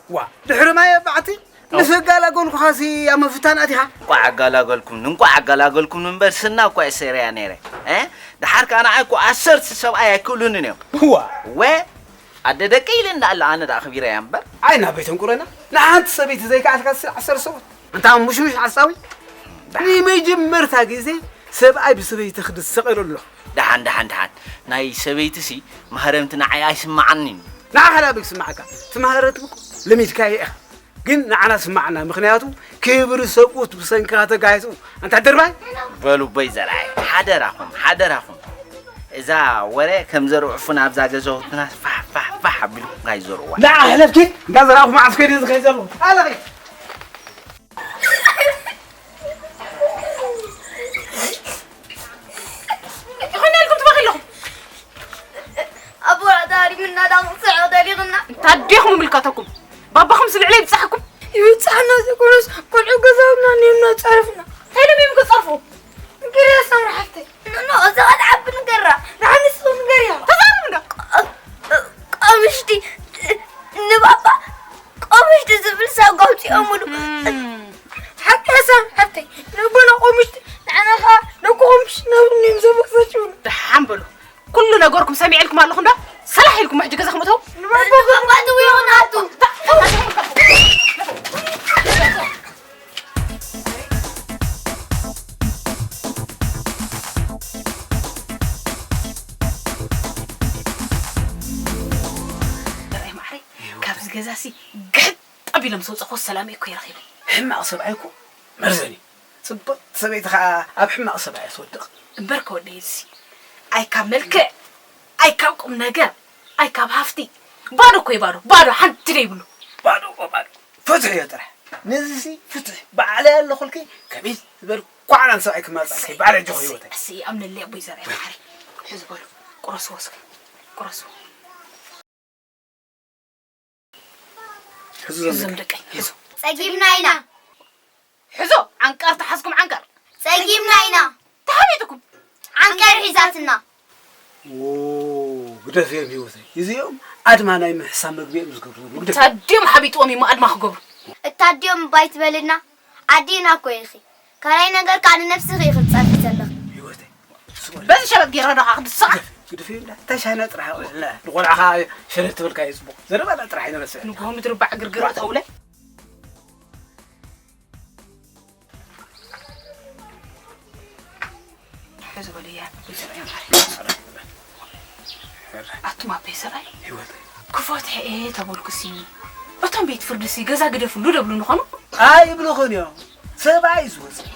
ዋ ድሕሪ ማይ ኣባዕቲ ምስ ኣጋላገልኩኻሲ ኣብ ምፍታን ኣቲኻ። እንቋዕ ኣጋላገልኩምኒ፣ እንቋዕ ኣጋላገልኩምኒ እምበር ስና እኳ እየ ሰይረያ ነይረ። እ? ደሓር ከኣ ንዓይ እኮ ዓሰርተ ሰብኣይ ኣይክእሉንን እዮም። እዋ። ወ ኣደ ደቂ ኢለ እንዳኣለ ኣነ ደኣ ኣኽቢረያ እምበር። ኣይ ናበይ ተንቁረና? ንሓንቲ ሰበይቲ ዘይከኣልካ ስለ ዓሰርተ ሰባት። ኣንታ ሙሽሙሽ ሓሳዊ። ንመጀመርታ ግዜ ሰብኣይ ብሰበይቲ ክድሰቕ ኢሉ ኣሎ። ደሓን፣ ደሓን፣ ደሓን። ናይ ሰበይትሲ ማህረምቲ ንዓይ ኣይስምዓንን። ንዓኻ ናበይ ክስምዓካ? እቲ ማህረምቲ እኮ ለሚድካዮ ኢኻ። ግን ንዓና ስምዓና፣ ምኽንያቱ ክብሪ ሰብኡት ብሰንክኻ ተጋሂሱ። ኣንታ ድርባይ! በሉ ኣቦይ ዘርኣይ፣ ሓደራኹም፣ ሓደራኹም። እዛ ወረ ከም ዘርኡ ዑፉን ኣብዛ ገዛውትና ፋሕ፣ ፋሕ፣ ፋሕ ኣቢልኩም ካይዘርኡዋ። ንዓ ሕለፍኪ፣ እንዳ ዘርኣኹ መዓስ ከይደ ዝኸይ ዘለኹ። ኣለኺ። እንታይ ኮይና ኢልኩም ትበኺ ኣለኹም? ኣቦ ተሃሪምና ዳንስዖ ደሊቕና። እንታይ ኣዴኹም ይምልከተኩም? ባባኹም ስልዕለ ይብጻሕኩም። ይብጻሕና ዘይኮነስ ቆልዑ ገዛውትና እኒኦምና ጸርፍና። እንታይ ኢሎም እዮም ክጸርፉ? ንገርያ ሳምራ ሓፍተይ። ኖ፣ ኖ፣ እዛ ቃል ዓቢ ንገራ። ንሓንስ ንገርያ። ተዛረቡ እንዶ። ቅ-፣ ቅ-፣ ቀምሽቲ ንባባ ቀምሽቲ ዝብል ሳጓ ኣውጺኦምሉ። እም። ሓቂ ሓሳብ ሓፍተይ። ንቦና ቆምሽቲ፣ ንዓና ኸኣ ንቆምሽ ናብ እኒኦም ዘበግሳችሁና። ደሓን በሉ። ኩሉ ነገርኩም ሰሚዐልኩም ኣለኹ እንዶ። ሰላሕ ኢልኩም ሕጂ ገዛኹም እተው። ንባባ ትውዮ ናቱ። ዘርኣይ ማዕረይ፣ ካብዚ ገዛሲ ግሕጥ ኣቢሎም ዝወፀኹ ሰላም እኮ ይረኺቡ። ሕማቕ ሰብኣይ እኮ መርዘን እዩ። ጽብቕቲ ሰበይቲ ኸኣ ኣብ ሕማቕ ሰብኣይ እያ ትወድቕ። እምበር ከወደይ እዚ ኣይ ካብ መልክዕ፣ ኣይ ካብ ቁም ነገር፣ ኣይ ካብ ሃፍቲ፣ ባዶ እኮ እዩ ባዶ፣ ባዶ ሓንቲ ደይብሉ። ባዶ እኮ ባዶ። ፍትሒ እዮ ጥራሕ። ነዚሲ ፍትሒ ባዕለይ ኣለኹልኪ፣ ከመይ ዝበል ኳዕናን ሰብኣይ ክመጻልኪ፣ ባዕለይ ጆኽ ህይወተይ። እሲ፣ እሲ፣ ኣምነለይ ኣቦይ ዘርኣይ ማዕረይ። ሕዚ በሉ፣ ቁረስዎ እስከ፣ ቁረስዎ። ሕዙ ሕዙ ዘምደቀ። ዘምደቀ፣ ሕዙ። ጸጊብና ኢና። ሕዞ፣ ዓንቀር ተሓዝኩም ዓንቀር። ጸጊብና ኢና። ተሓቢጥኩም። ዓንቀር ሒዛትና። ዎ፣ ግደፍዮም ህይወተይ። እዚኦም ኣድማ ናይ ምሕሳብ መግቢ እዮም ዝገብሩ። ግደፍ። ታድዮም ሓቢጥዎም እዮም ኣድማ ክገብሩ። እታድዮም ባይ ትበልና። ኣዴና እኮ ኢኺ። ካልኣይ ነገር ከኣ ንነብስኺ ኢኺ ትጸርፊ ዘለኺ። ህይወተይ። በዚ ሸበጥ ገይረ ዶ ከዓ ክድስኻ? ግደፍዮ እንዳ። እንታይ ሻሂ ጥራሕ ኣውዕልና። ንቆልዓ ከዓ ሸለል ትብል ከዓ እዩ ጽቡቕ። ዘረባና ጥራሕ ኣይንረስዕ። ንግሆ ምድሪ ባዕ ግርግር ተውለ። ሕዚ በልያ፣ ቤት ሰብኣይ ማሪ። ኣቱም ኣብ ቤት ሰብኣይ? ህይወት። ክፈትሐ እየ ተበልኩሲ፣ እቶም ቤት ፍርድሲ ገዛ ግደፍሉ ደብሉ ንኾኑ? ኣይብልኹን እዮም። ሰብኣይ ዝወፅእ።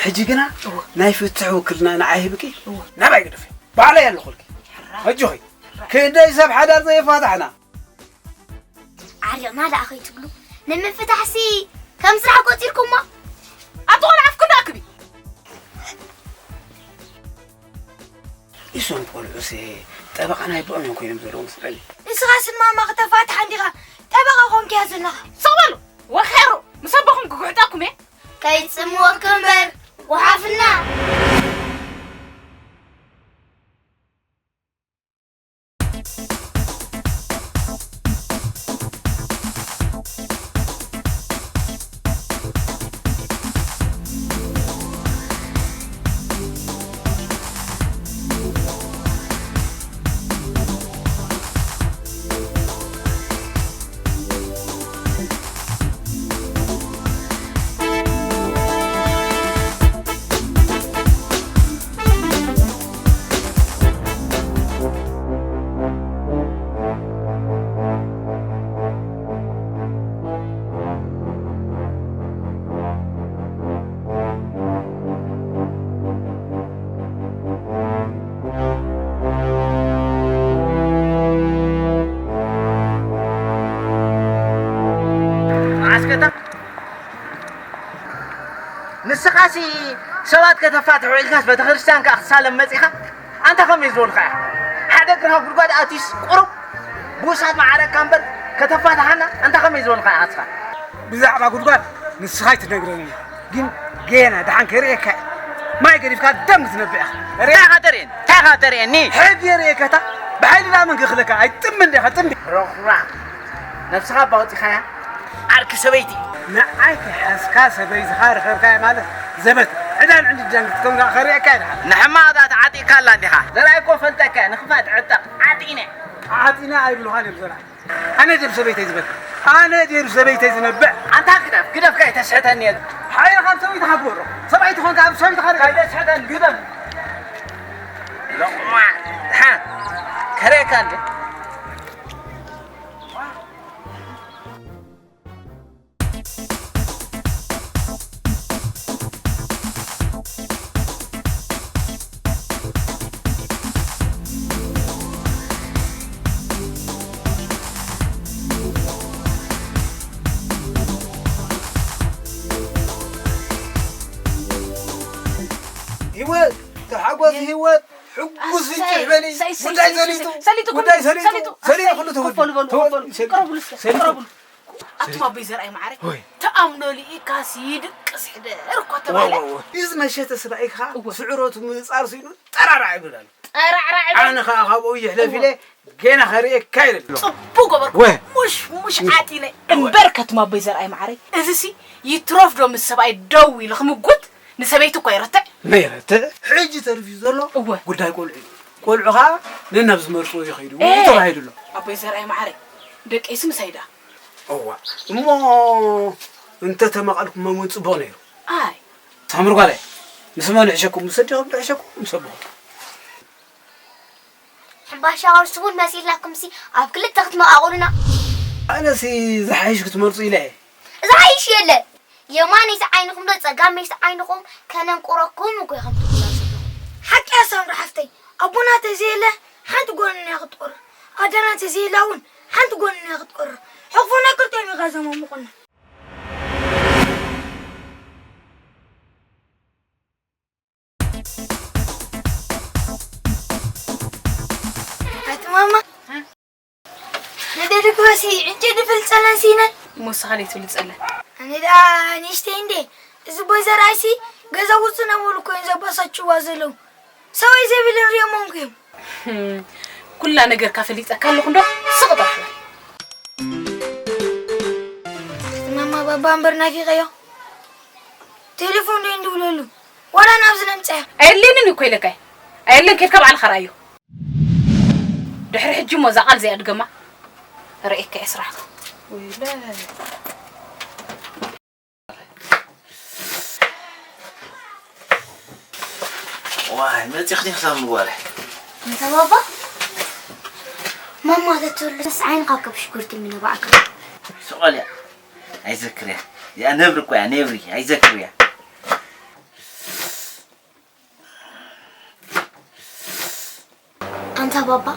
ሕጂ ግና እወ። ናይ ፍትሕ ውክልና ንዓይ ሂብኪ? እወ። ናባይ ግደፊ። ባዕለይ ኣለኹልኪ። ሕራይ። ኣጆኺ። ሕራይ። ክንደይ ሰብ ሓዳር ዘይፋታሕና? ዓሪቕና ደኣ ከይትብሉ፣ ንምፍታሕሲ ከም ስራሕ ቆጺርኩሞ? ኣብቲ ቆልዓ ኣፍክሉ ኣክቢ። እዞም ቆልዑስ ጠበቓ ናይ ብኦም እዮም ኮይኖም ዘለዉ መስለኒ። ንስኻስ ንማማ ክተፋትሓ እንዲኻ ጠበቓ ኮንክያ ዘለኻ። ስቕ በሉ፣ ወኼሩ፣ ምስ ኣቦኹም ክጉሕጠኩም እየ። ከይጽምወኩም እምበር፣ ጓሓፍና። መዓስከታ ንስኻሲ ሰባት ከተፋትሑ ኢልካስ ቤተክርስትያን ከኣ ክትሳለም መጺኻ? ኣንታ ከመይ ዝበልካ ኢኻ? ሓደ እግርኻ ጉድጓድ ኣትዩስ ቁሩብ ውሳድ ማዕረካ እምበር ከተፋትሓና ኣንታ ከመይ ዝበልካ ኢኻ ንስኻ? ብዛዕባ ጉድጓድ ንስኻ ኣይትነግረኒ፣ ግን ገና ደሓን ከርእየካ እየ። ማይ ገዲፍካ ደም ክትነብዕ ኢኻ። እንታይ ኢኻ ተርእየኒ? እንታይ ኢኻ ተርእየኒ? ሕጊ የርእየካ እታ ብሓይሊ ዳ መን ክኽለካ? ኣይጥምን ዲኻ? ጥምቢ። ሮኽራ ነብስኻ ኣባ ወፂኻያ ዓርኪ ሰበይቲ። ንዓይ ከይሓዝካ ሰበይትኻ ረኸብካያ ማለት ዘበት ዕዳን ዕንድዳን ክትከውን ከርእየካ እየ ደሓን። ንሕማቕ ዳ ተዓጢቕካ ኣላ እንዲኻ። ዘርኣይ እኮ ፈልጠካ እየ፣ ንኽፋእ ትዕጠቕ። ዓጢነ። ዓጢነ ኣይብሉኻን እዮም ዘርኣይ። ኣነ ድም ሰበይተይ ዝበል። ኣነ ድም ሰበይተይ ዝነብዕ። ኣንታ ግደፍ፣ ግደፍ ከይተስሕተኒ እየ። ሓይልኻ ኣብ ሰበይትኻ ግበሮ። ሰብኣይ ትኾንካ ኣብ ሰበይትኻ ርገም። ከይተስሕተኒ ግደፍ። ሎቕማዕ። ደሓን። ከርእየካ እንደ። ህይወት፣ ተሓጎስ ህይወት፣ ሕጉስ ፍንጭሕ በሊ። ጉዳይ ሰሊጡ፣ ጉዳይ ሰሊጡ፣ ሰሊጡ፣ ሰሊጡ፣ ኩሉ ተወዲኡ። ኮፍ በሉ፣ ኮፍ በሉ፣ ሰሊጡ፣ ቅረቡሉ እስከ፣ ሰሊጡ። ቅረቡሉ። ኣቱም ኣቦይ ዘርኣይ ማዕረ፣ ወይ። ተኣምኖ ልኢካስ ይድቅስ ሕደር እኮ ተባለ። ዋው፣ ዋው፣ ዋው። እዚ መሸተ ሰብኣይ ከዓ እወ። ስዕረቱ ምንጻር ስኢኑ ጠራራዕ ይብል ኣሎ። ጠራዕራዕ ይብል። ኣነ ከዓ ካብኡ ይሕለፍ እወ። ኢለ ገና ከርእየካ ኢለ ኣለኹ። ጽቡቅ ገበርኩ። ወ። ሙሽ፣ ሙሽ ዓጢነ። እምበር ከቱም ኣቦይ ዘርኣይ ማዕረ፣ እዚሲ ይትረፍ ዶ ምስ ሰብኣይ ደው ኢሉ ክምጉት ንሰበይቲ እኮ ይረትዕ። መይረትዕ። ሕጂ ተሪፉ ዘሎ እወ። ጉዳይ ቆልዑ እዩ። ቆልዑ ከዓ ነናብ ዝመርፅዎ ይኸይዱ እ። ተባሂሉ ኣሎ። ኣቦይ ዘርኣይ ማዕረ፣ ደቀይሲ ምሳይ ደኣ። እዋ፣ እሞ እንተተማቐልኩሞም እውን ጽቡቕ ነይሩ። ኣይ። ሳምሪ ጓለይ፣ ምስ መን ይሕሸኩም? ምስ ኣዴኹም ዶ ይሕሸኩም? ምስ ኣቦኹም? ሕምባሻ ቅርሲ እውን መሲልናኩምሲ ኣብ ክልተ ክትመቓቑሉና። ኣነሲ ዝሓይሽ ክትመርጹ ኢለ እየ። ዝሓይሽ የለን። የማነይቲ ዓይንኹም ዶ ጸጋመይቲ ዓይንኹም ከነንቁረኩም እኮ ኢኹም ትብሉ ዘለኹም። ሓቂ እያ ሳምሪ ሓፍተይ፣ ኣቦና ተዘየለ ሓንቲ ጎንና እያ ክትቆርር፣ ኣደና ተዘየላ እውን ሓንቲ ጎንና እያ ክትቆርር። ሕቑፎም ናይ ክልቲኦም እዩ ከዘማሙቑና። ኣቲ ማማ፣ ንደድግበሲ ዕንጨ ድፍልጸለን ሲነን። እሞ ንስኻ ለይትብልጸለን። ኣነ ደኣ ንእሽተይ እንዴ፣ እዚ ቦይ ዘርኣይሲ ገዛ ውጽእ ነበሉ እኮ እዮም ዘባሳጭዋ ዘለዉ። ሰብኣይ ዘይብለን ርእዮሞም እኮ እዮም። ህም፣ ኩላ ነገርካ ፈሊጠካ ኣለኹ እንዶ፣ ስቕ ጥራሕ በል። ኣቲ ማማ፣ ባባ እምበር ናፊቐዮ። ቴሌፎን ዶ ይንድውለሉ? ዋላ ናብዚ ነምጽያ። ኣየድልየንን እዩ እኮ ኢለካ እየ። ኣየድልየን፣ ኬድካ ባዕልኻ ርኣዮ። ድሕሪ ሕጂ እሞ እዛ ቃል እዚኣ ድገማ። ርእየካ እየ ስራሕካ። ወይለ። ዋይ፣ መጺኽኒ ክሳብ ምጓለ። እንተ ባባ፣ ማማ ተትህሉ ምስ ዓይንኻ ከብ ሽጉርቲ ምነባዕካ። ስቕ በል እያ። ኣይዘክርያ። እዚኣ ነብሪ እኮ እያ፣ ነብሪ። ኣይዘክርያ። ኣንታ ባባ፣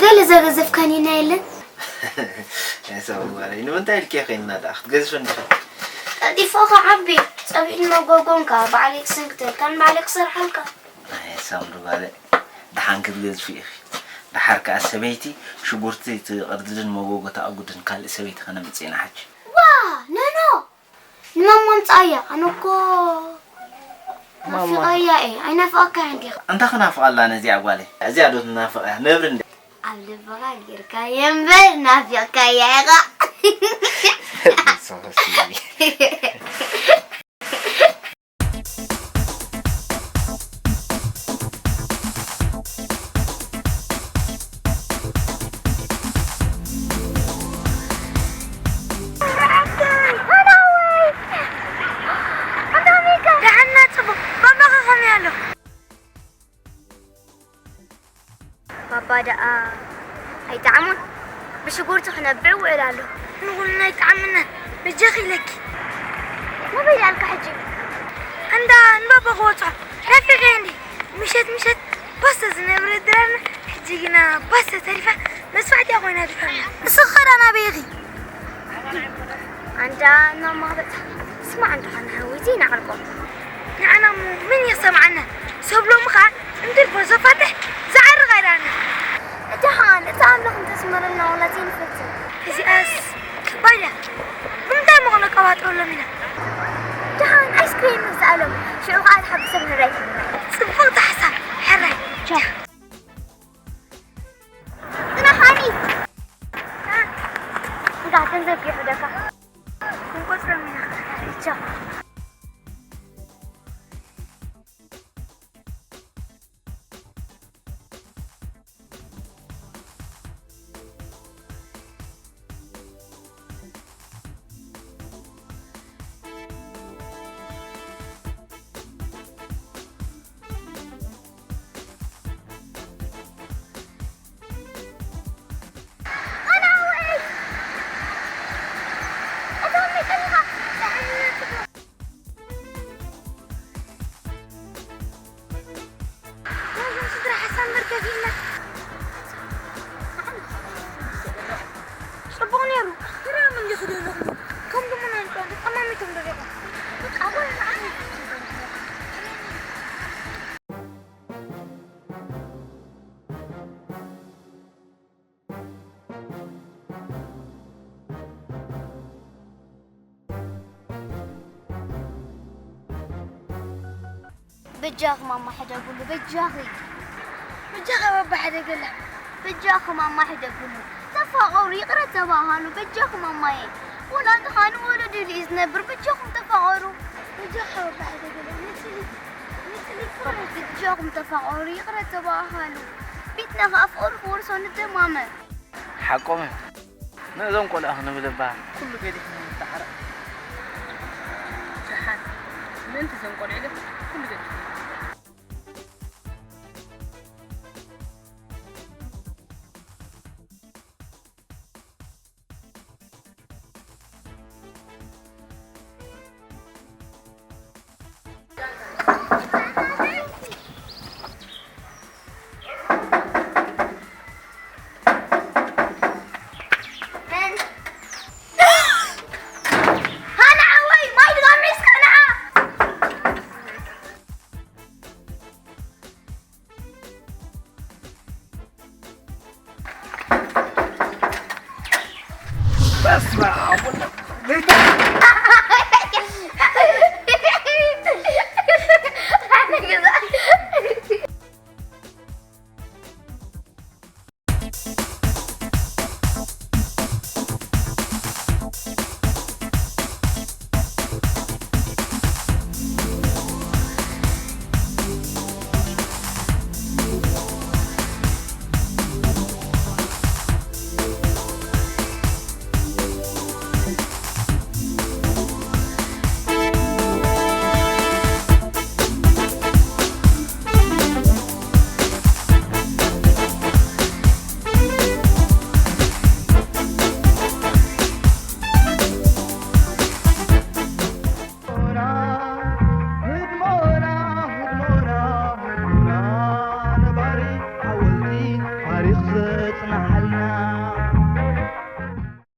ገለ ዘገዘፍካኒና የለን? ኣይ ሳምሪ ጓለይ፣ ንምንታይ ኢልኪ ኮይንና ደኣ ክትገዝፈኒ ኢኺ? ቀልጢፈ ክዓቢ፣ ጸብሒን መጎጎን ከኣ ባዕለይ ክስንክተልካን ባዕለይ ክሰርሓልካ። ኣይ ሳምሪ ጓለይ፣ ደሓን ክትገዝፊ ኢኺ። ደሓር ከኣ ሰበይቲ ሽጉርቲ ትቕርድድን መጎጎ ተኣጉድን ካልእ ሰበይቲ ከነምጽእ ኢና ሕጂ። ዋ፣ ኖኖ! ንማማ ኣምጽኣያ፣ ኣነ እኮ ማማ። ናፊቐያ እየ። ኣይናፍቐካያን ዲኻ? እንታይ ክናፍቓ ኣላ ነዚኣ ጓለይ? እዚኣ ዶ ትናፍቕ እያ? ነብሪ እንደ ኣብ ልብኻ ጌርካያ እምበር ናፊቕካያ ኢኻ። ንስኻሲ። ደሓና ጽቡቕ፣ ባባኸ ከመይ ኣሎ? ባባ ደኣ ኣይጠዓሞን፣ ብሽጉርቲ ክነብዕ ውዕል ኣሎ። ንኹልና ኣይጠዓመናን፣ በጃኺ ኢለኪ። ናበይ ደኣልካ ሕጂ? እንዳ ንባባ ክወጽዖ፣ ናፊቐዮ እንዲ። ምሸት ምሸት ባሰ ዝነብረ ድራርና፣ ሕጂ ግና ባሰ ተሪፋ መስዋዕቲ እያ ኮይና ድራርና። እስኺ ኸ ደኣ ናበይ ኢኺ? ኣንዳ እናማኽበጥ ስማዕ እንተኾነ ሓዊ ዘይንዓርቆ። ንዓና እሞ መን ይሰምዓና? ሰብ ሎሚ ኸኣ እንድልፎ ዘፋትሕ ዝዓርቕ ኣይረኣናን። ደሓን፣ እቲ ኣምላኽ እንተስመረልና ዋላ ዘይንፈትን። እዚኣስ ከባድ እያ። ብምንታይ እሞ ክነቀባጥረሎም ኢና? ደሓን፣ ኣይስክሬም ንግዝኣሎም፣ ሽዑ ኸኣ ተሓጒሶም ሕራይ። ጽብቕቲ ሓሳብ፣ ሕራይ። ቻው። ጽናሕ፣ ሃኒ። እንዳ ገንዘብ ይሕደካ። ክንቆጽሮም ኢና። ቻው። ናይዞም ስድራ ሓሳብ መርገፊ ኢልና። ጽቡቕ ነይሩ። ክርእዮም እንዲኹ ደለኹ። ከም ድሙና ንጫወት፣ ጠማሚቶም ደሪቖም። በቃ፣ ወላ ንዓይ። በጃኺ ማማ ሕደጉሉ፣ በጃኺ። በጃኺ ባባ ሕደገላ። በጃኺ ማማ ሕደጉሉ። ተፋቐሩ፣ ይቕረ ተባሃሉ፣ በጃኺ ማማየ። ወላ እንተኻኒ ወለዱ ኢሉ እዩ ዝነብር፣ በጃኹም ተፋቐሩ። በጃኺ ባባ ሕደገላ። ንጽሊት፣ ንጽሊት ፍቕሪ። በጃኹም ተፋቐሩ፣ ይቕረ ተባሃሉ። ቤትና ከኣ ፍቕሪ ክወርሶ ንደማመ። ሓቆም እዮም። ነዞም ቆልዑ ክንብል እባ ኩሉ ገዲፍና ንተዓረቕ። ደሓን ምእንቲ እዞም ቆልዑ ኢለ ኩሉ ገዲፍና።